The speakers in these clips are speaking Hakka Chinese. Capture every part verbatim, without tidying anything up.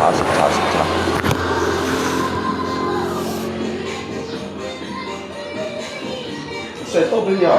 Saya to punya.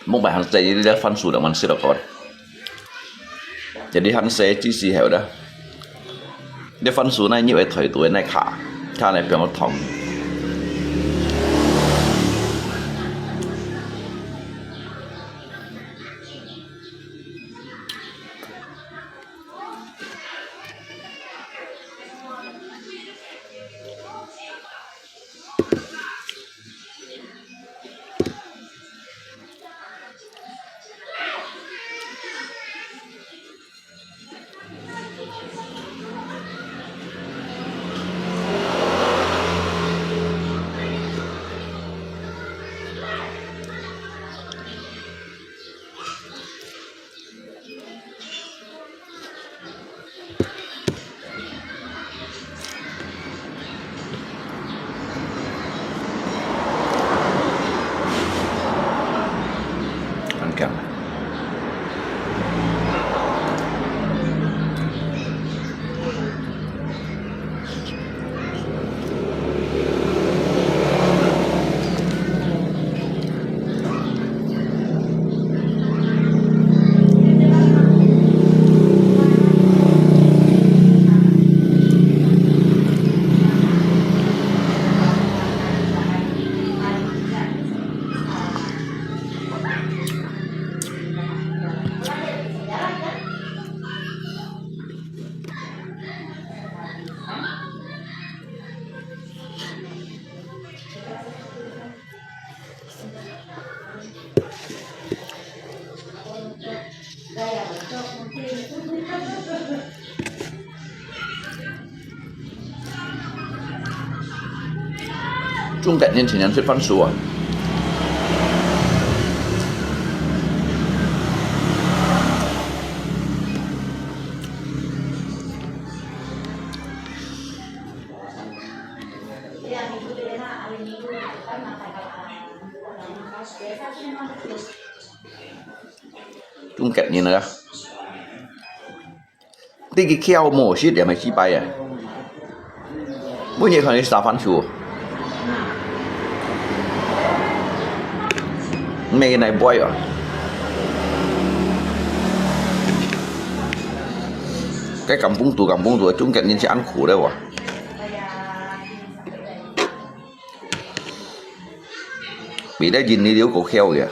莫買恁細，這番薯兩萬四六個。這裡恁細，只是係个。這番薯哪入个袋肚个哪卡，卡來變个糖。 恁強。 中國人天天食番薯啊。 中國人啊，你去囥無食，連个失敗啊！每日看你食番薯，毋係來背啊！該甘榜肚，甘榜肚，中國人係恁苦个哇！ 比咧人你了過巧个。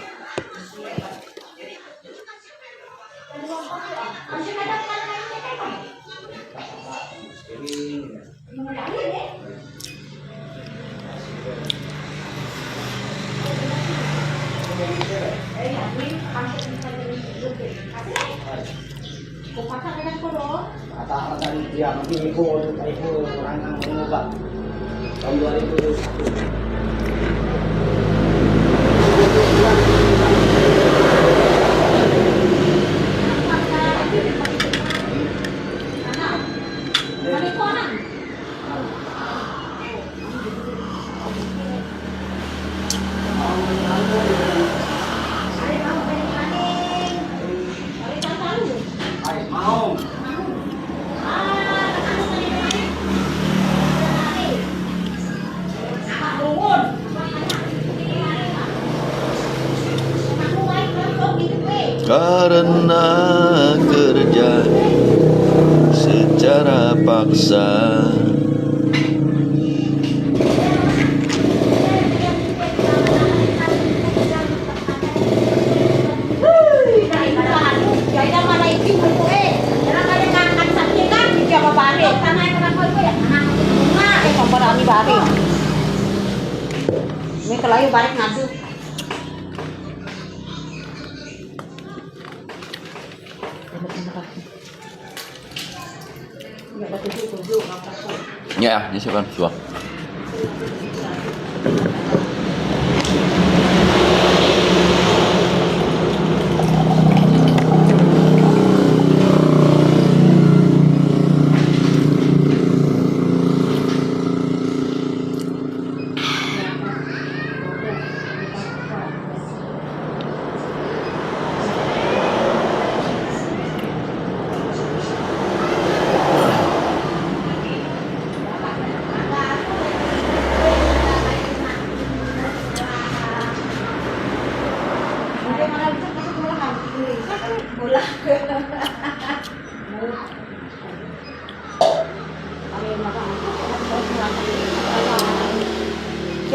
Karena kerja secara paksa. 你啊，你喜欢说。Yan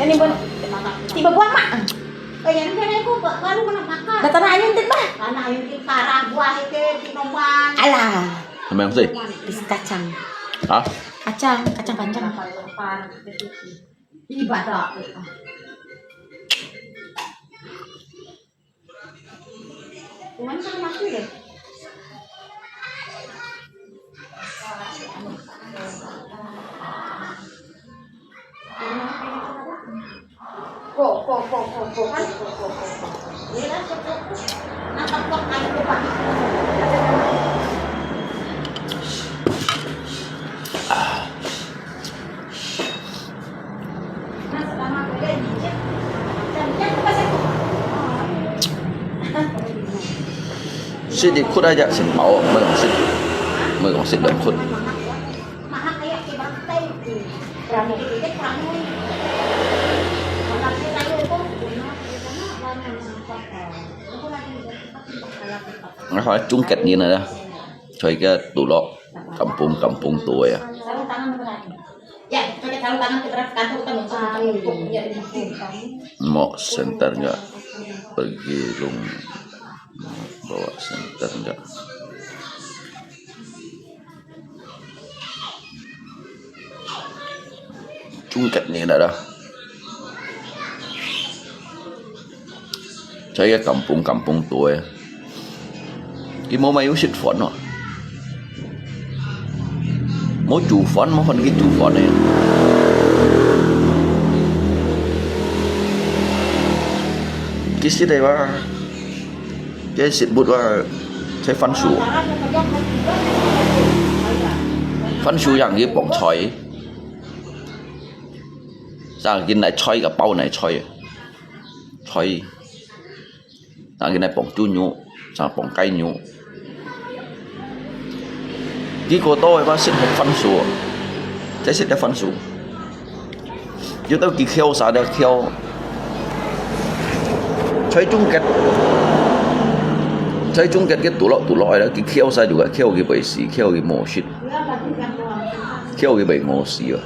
ni pun, tiba buah mak. Kaya ni kaya ko baru kena makan. Dah tanah ayun tin bah. Tanah ayun tin parah buah itu tinoman. Alah. Apa yang sih? Pis kacang. Hah? Kacang, kacang panjang. Ini badak. Cuman kan masih deh. Ko, ko, ko, ko, ko, ko, ko, ko, ko. Ini lah cukup. Nampak kok air lupa.食一窟啊，食飽，毋好講食，毋好講食兩窟。啊，好，中國人啊，在該肚落，kampung kampung多啊。Mau center nggak? Pergi rumah. Bawa center nggak? Cungkat ni dah dah. Saya kampung-kampung tu eh. Ki mau mayu sit fon no. Mau cu fon, mau fon ki cu fon eh. Ki sit eh ba. Ki sit but ba. Sai fon su. Fon su yang ki pong choi. Sa ki nai choi ka pau nai choi. Choi. Sa ki nai pong chu nyu, sa pong kai nyu. Ki ko to ba sit hok fon su. Sai sit da fon su. Yu tau ki khiau sa da khiau. Choi chung ket. Choi chung ket ki tu lo tu lo ai da ki khiau sa yu ka khiau ki bai si, khiau ki mo sit. Khiau ki bai ngo si a.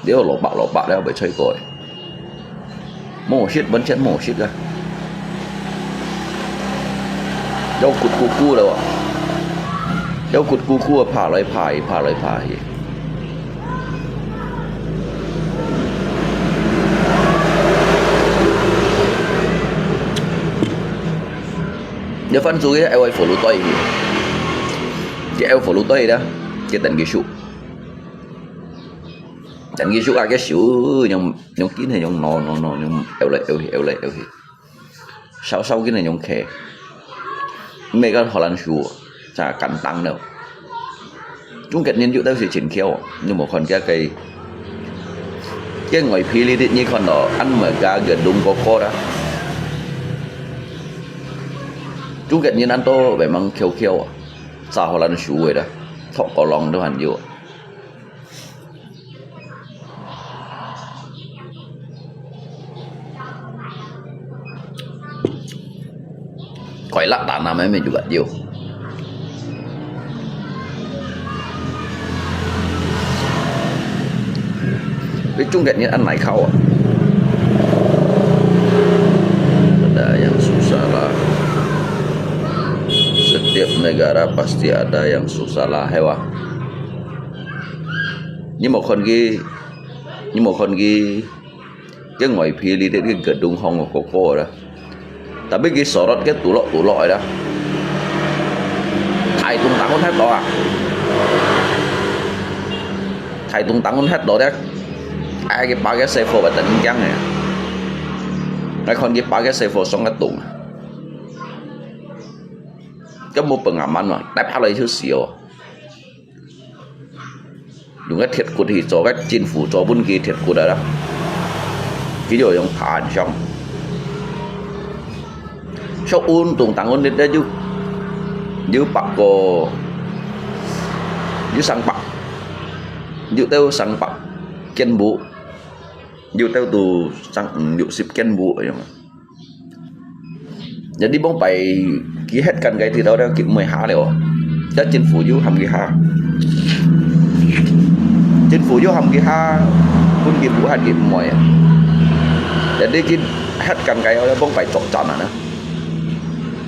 Liao lo ba lo ba liao bai choi koi. Mo sit, ban chen mo sit ka. Yau kut ku ku lo a. Yau kut ku ku a, pha lai pha hi, pha lai pha hi. Yau fon su ki ai wai fo lu toi hi. Ki ai fo lu toi da. Ki ten ki su. Ten ki su a ki su, yong, yong kin he yong no, no, no, yong eu lai eu hi, eu lai eu hi. Sau sau ki ne yong khe. Mei ka Holland su, sa kan tang lo. Chung ket nin yu tau si chin khiau, ni mo khon kia kai. Kia ngoi phi li dit ni khon lo, an mo ka ge dung ko ko da. Chung ket nin an to ve mang khiau khiau. Sa Holland su ve da. Thok ko long do han yu. Koi lak ta nam me juga tiu. Pi chung ket ni an nai khau a. Ada yang susah lah. Setiap negara pasti ada yang susah lah, hewa. Ni mo khon ki, ni mo khon ki, ki ngoi phi li ti ki gedung hong ko ko da. Tapi ki sorot ki tulok tulok da. Thai tung tang un het to a. Thai tung tang un het to da. Ai ki pa ki se fo ba ten kiang e. Ngai khon ki pa ki se fo song ka tung. Ki mo peng aman ma, tai pa lai chu sio. Yong ka thiet kut hi cho, ka chính phủ cho bun ki thiet kut a da. Ki yo yong pha an siang. Sio un tung tang un nit da yu, yu pak ko, yu sang pak, yu teu sang pak, kiên bu, yu teu tu sang, yu sip kiên bu yong. Jadi bong pai 佢歇緊該地頭了，佢毋會下了。這政府又喊佢下，政府又喊佢下，分佢毋下佢毋會啊。人哋佢歇緊該了，幫佢作戰啊呢，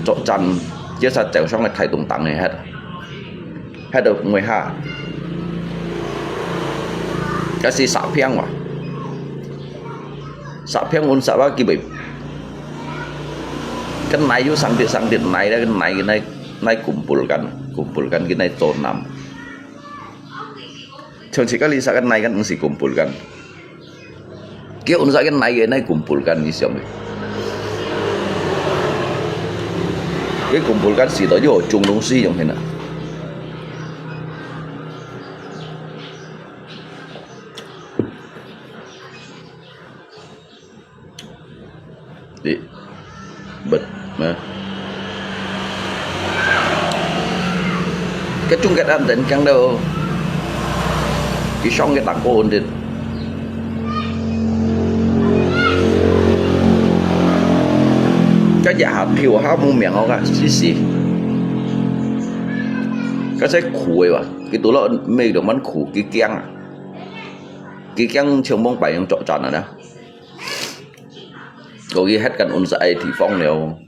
作戰，這下走上來台東當个歇，歇到毋會下，這係沙片哇。 十片運十啊，佢會，跟泥又生跌生跌泥咧，跟泥个泥泥kumpulkan，kumpulkan佢泥做南。像自家里啥个泥跟毋係kumpulkan，佢運啥个泥个泥kumpulkan，你想个？佢kumpulkan時代又有種東西用起來。 Di, bet, nah. Kacungkat an ten kang do. Kisong kita ko undit. Kaja ha piu ha mu miang oka sisi. Kasai kuwe wa. Kitu lo me do man ku kikiang. Kikiang chông bông pai yang chok chan na. Có khi hết căn ôn sa ai thì phong liao.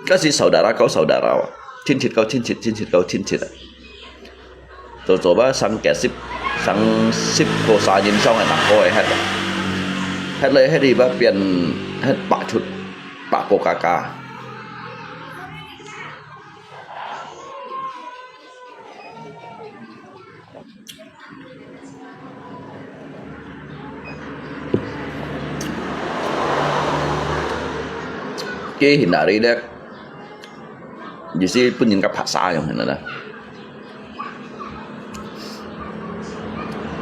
Kasi saudara kau saudara. Chin chit kau chin chit, chin chit kau chin chit. Zo zo ba sang kẻ sip, sang sip ko sa nyin song ai nang ko ai hết. Hết lei hết đi ba pian hết bak chut, bak ko ka ka. Kê hin ari dek, jisi pun jin ka phasa yong hin na.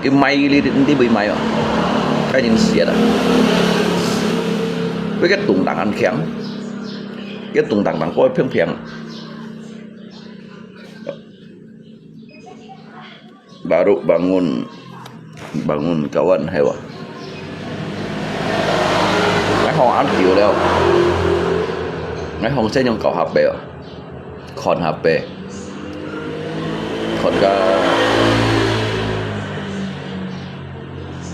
Kê mai li di di bui mai oh, ka jin sia da. Bui ka tung dang an khiang, ka tung dang dang koi phiang phiang. Baru bangun, bangun kawan hai wa. Ngai hong an kiu liao. Ngai hong sen yong kau hape wa. Kon hape. Kon ka,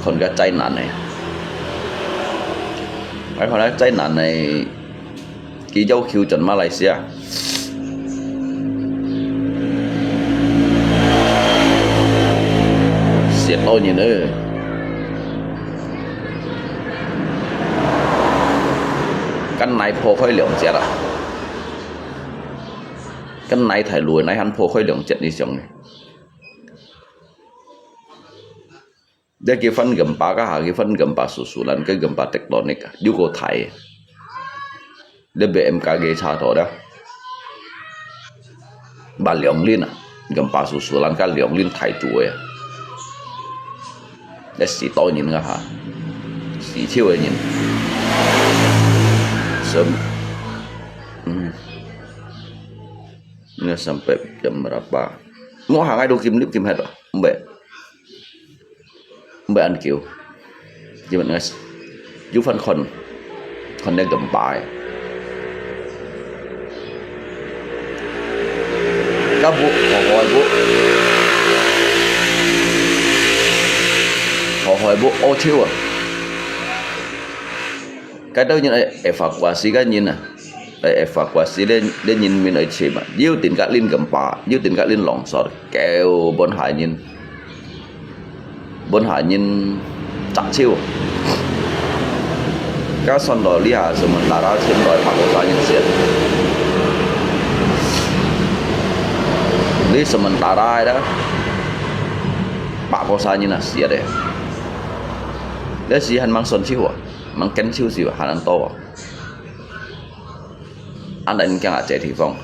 kon ka chai nan ne. Ngai hong ka chai nan ne. Kì yau khiu chọn Malaysia. Siet lo nyin ơ. Căn nai phô khôi liòng chiết à. Căn nai thải lùi nai hẳn phô khôi liòng chiết đi xiong. Dia kì phân gempa ka ha, kì phân gempa susulan, kì gempa tektonik, diu ko thai. Dia B M K G cha to da. Ba liong lin à, gempa susulan ka liong lin thai tu e. Dia si to nyin ka ha. Si chiu e nyin. Sem. Hmm. Nggak sampai jam berapa? Mau hangai do kim lip kim het ah. Mbak. Mbak an kiu. Jimat ngas. Yu fan kon. Kon dia gempa e. Ka bu, hoi hoi bu. Hoi hoi bu, ô chiu ah. Ka tau nyin ai evakuasi ka nyin ah. Ai evakuasi le, le nyin min ai chim ah. Yu tin ka lin gempa, yu tin ka lin longsor. Kêu bốn hai nyin. Bốn hai nyin chak chiu. Ka son lo li ha sementara chim lo pak ko sa nyin siet. Li sementara ai da. Pak ko sa nyin ah siet de. Le si han mang son chiu ah. Mang ken chiu siu han an to ah. An đánh kiang a chế thủy phong.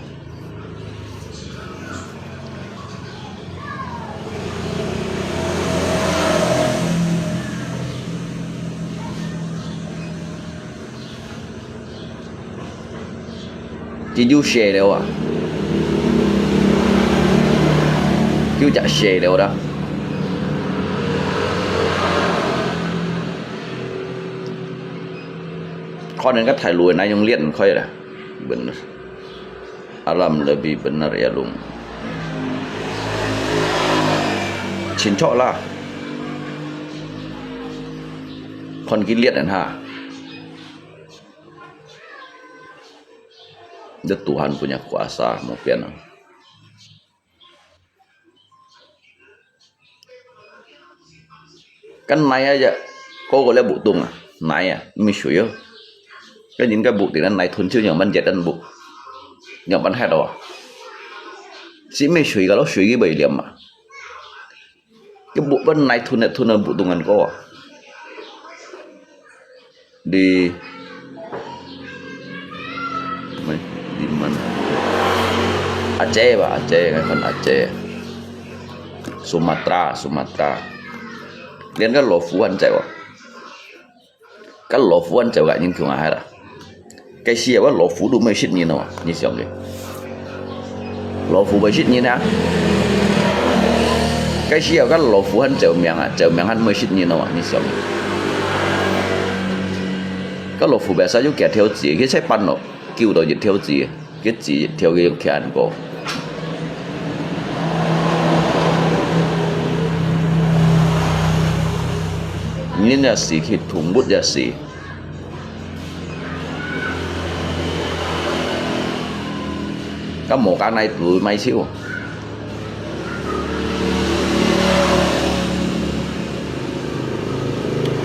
Chỉ du xe đâu à. Kiu chả xe đâu đó. Kho nên cái thải lùi này dùng liệt khơi là. Bưng. Alam lebih benar ya, Lung. Cincok lah. Kon kilit ha. Itu Tuhan punya kuasa, mau pian. Kan nai aja, ko ko le buk tung ah, nai ah, mi shui yo. Kan yin ka buk ti nan nai thun chiu nyong ban jet dan buk, nyong ban hat oh. Si mi shui ka lo shui ki bai liam ah. Ki buk ban nai thun thun buk tung an ko ah. Di, mai, di mana? Aceh ba, Aceh, ngai kon Aceh. Sumatra, Sumatra. Lian ka lo fu an cai wa. Ka lo fu an cai wa, yin kiu ngai hai la. Cái xe wa lo fu du mai sit yin wa, ni xiong ke. Lo fu mai sit yin a. Cái xe wa ka lo fu han cai miang a, cai miang han mai sit yin wa, ni xiong ke. Ka lo fu bai sa yu kia thiau zi, ke sai pan lo, kiu do yu thiau zi, ke zi thiau ke yu kia an ko. Yin ya si, ki thung but ya si. Ka mo ka nai tu mai chiu.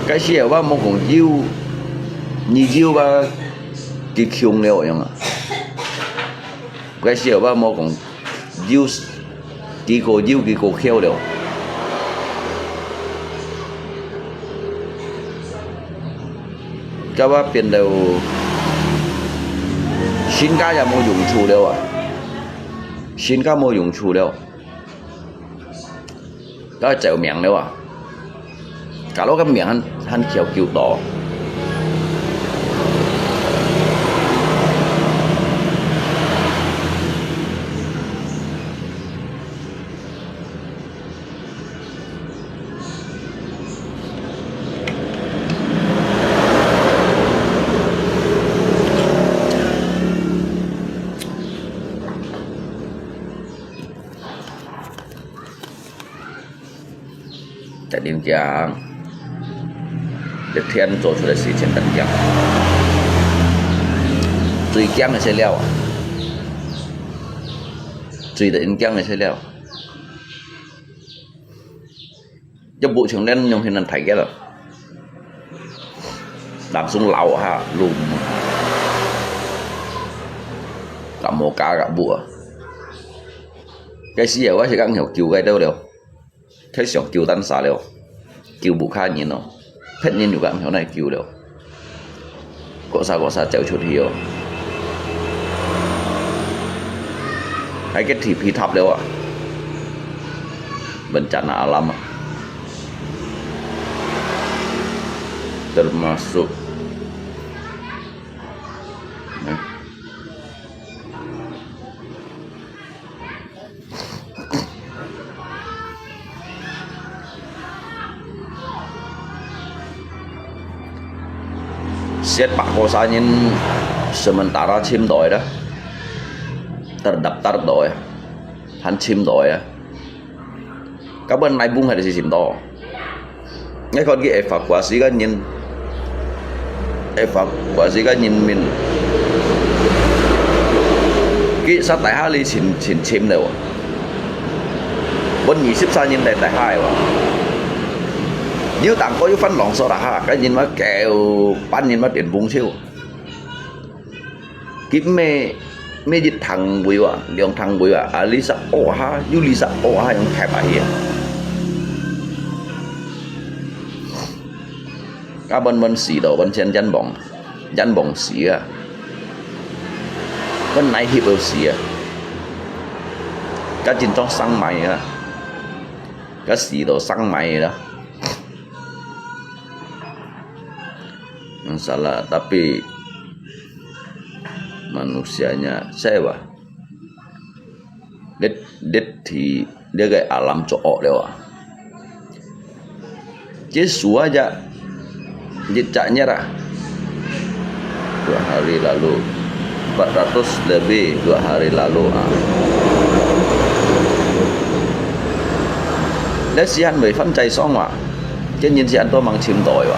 Cái xe wa mo kong yu, ni yu wa ki kiung liu yang a. Cái xe wa mo kong yu, ki ko yu ki ko kiu liu. Ka wa pian liu, sin ka ya mo yong chu liu a. Sin ka mo yong chu liu. Ka cai miang liu a. Ka lo ka miang han, han kiu kiu to. Tết đến giang. Tết thiên做出來事情等樣。最驚个係了啊。最得人驚个係了。一部全連用現在大个了。Langsung lao ha, lum. Ka mo ka ka bu. Cái xe wa si kang hiểu kiu cái đâu đâu. Thấy sòng kiu tan xa liu. Kiu bu kha nhìn nó. Phết nhìn yu kang hiểu này kiu liu. Có xa có xa chéo chút hiểu. Hai cái thì phi thập liu à. Bên chán là lắm à. Termasuk. Nah. Siat pak ko sa nyin sementara chim doi dah. Terdaftar doi. Han chim doi ya. Ka ban nai bung hai si chim to. Ngai kon ki evakuasi ka nyin. Evakuasi ka nyin min. Ki sa tai ha li chim, chim, chim liu. Bun ni sip sa nyin tai, tai ha wa. Yu tang ko yu fan long so ra ha, ka nyin ma kêu, pan nyin ma tiền bung chiu. Kip me, me yit thang bui wa, liang thang bui wa, a li sa o ha, yu li sa o ha, yang thep a hi a. Ka bun bun si do, bun chen yan bong, yan bong si a. Bun nai hip o si a. Ka jin chong sang mai a. Ka si do sang mai a. Masalah, tapi manusianya sewa. Det, det thi, dia ke alam cho ok liu a. Jesu aja, jejak nyerah. Dua hari lalu, Empat ratus lebih dua hari lalu, ah. 這時還未翻濟爽啊，今年是恁多猛尋到哇。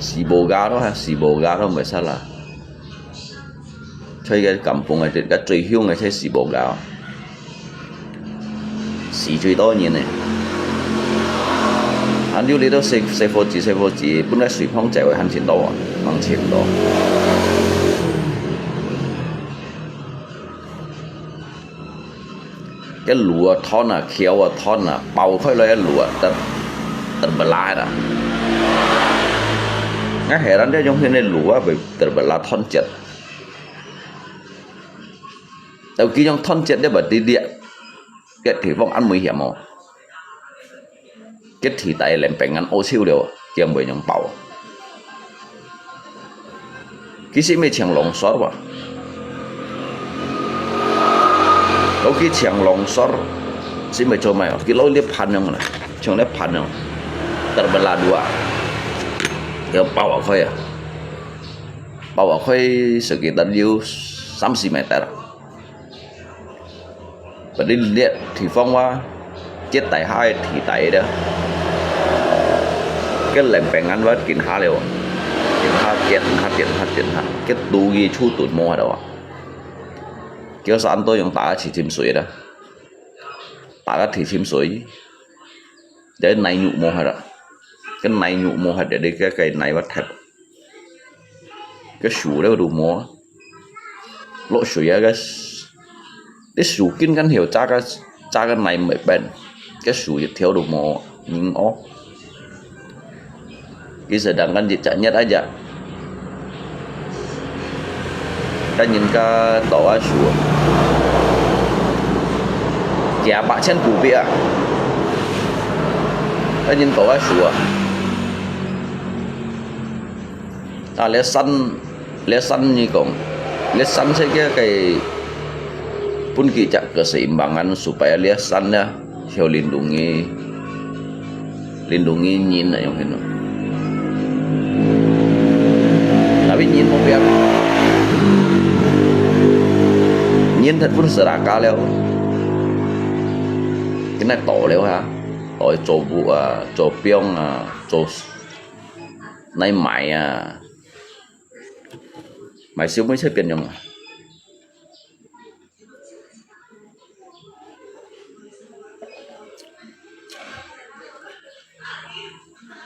Sibolga咯，哈，Sibolga咯，毋係啦。在該kampung个，該最凶个係Sibolga。 死最多人呢。還有你都細，細伙子，細伙子，本來水泡仔會還尋到啊，還尋到。該路啊，斷啊，橋啊，斷啊，爆開來个路啊，得，得不拉啦。該係咱這種現在路啊，會得不拉斷截。有幾種斷截，你不知咧。 該地方恁危險哦。該地帶連平安屙臭了，驚會樣爆。其實乜像longsor哇。佢像longsor，係乜做咩哦？佢摎你盤樣啦，像你盤樣，terbelah dua，要爆啊開啊，爆啊開sekitar有三四meter。 Berarti這地方哇，這底下个地帶了，該連平安哇，緊下了，緊下，緊下，緊下，緊下，該肚佢出頓無下了啊。叫山都用打个去浸水了，打个去浸水，這泥肉無下了，該泥肉無下了，你該，該泥哇忒。 該樹了都無，落水啊，該，你樹根間曉炸个，炸个泥毋會變，該樹一條都無，人哦。佢sedangkan一隻月啊隻，該人家倒啊樹啊，幾百千股票啊，該人倒啊樹啊。 啊，這山，這山你講，這山係該个分佢隻keseimbangan supaya這山呢，曉lindungi，lindungi人啊，用該種。Tapi人無變，人忒分serakah了，佢那倒了哈，倒去做屋啊，做兵啊，做 來賣啊，賣燒味菜變樣啊。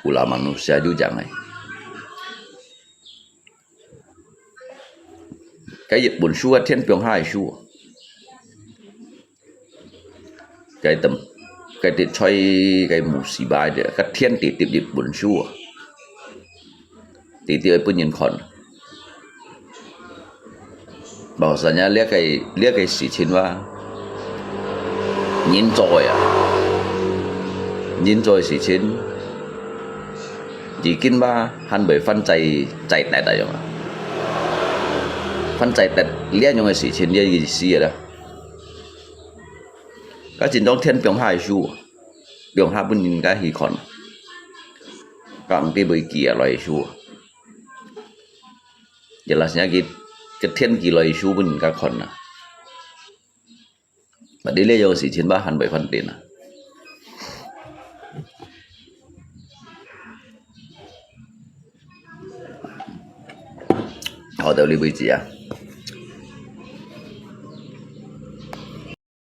Ulah manusia就恁樣欸。該日本樹啊，天平下个樹啊。 該等，該跌在該musibah个，該天地跌日本樹啊，跌跌分人看。Bahwasanya這个，這个事情哇，人做个啊，人做个事情，已經哇，還會犯罪，罪得啊樣啊。犯罪得這樣个事情，這意思个啦。 該真正天平下个樹，平下分人家去看，該紅地尾寄啊來个樹，一啦，現在佢，佢天寄來个樹分人家看啦。Berarti這樣个事情吧，還會發生啊。好，到這為止啊。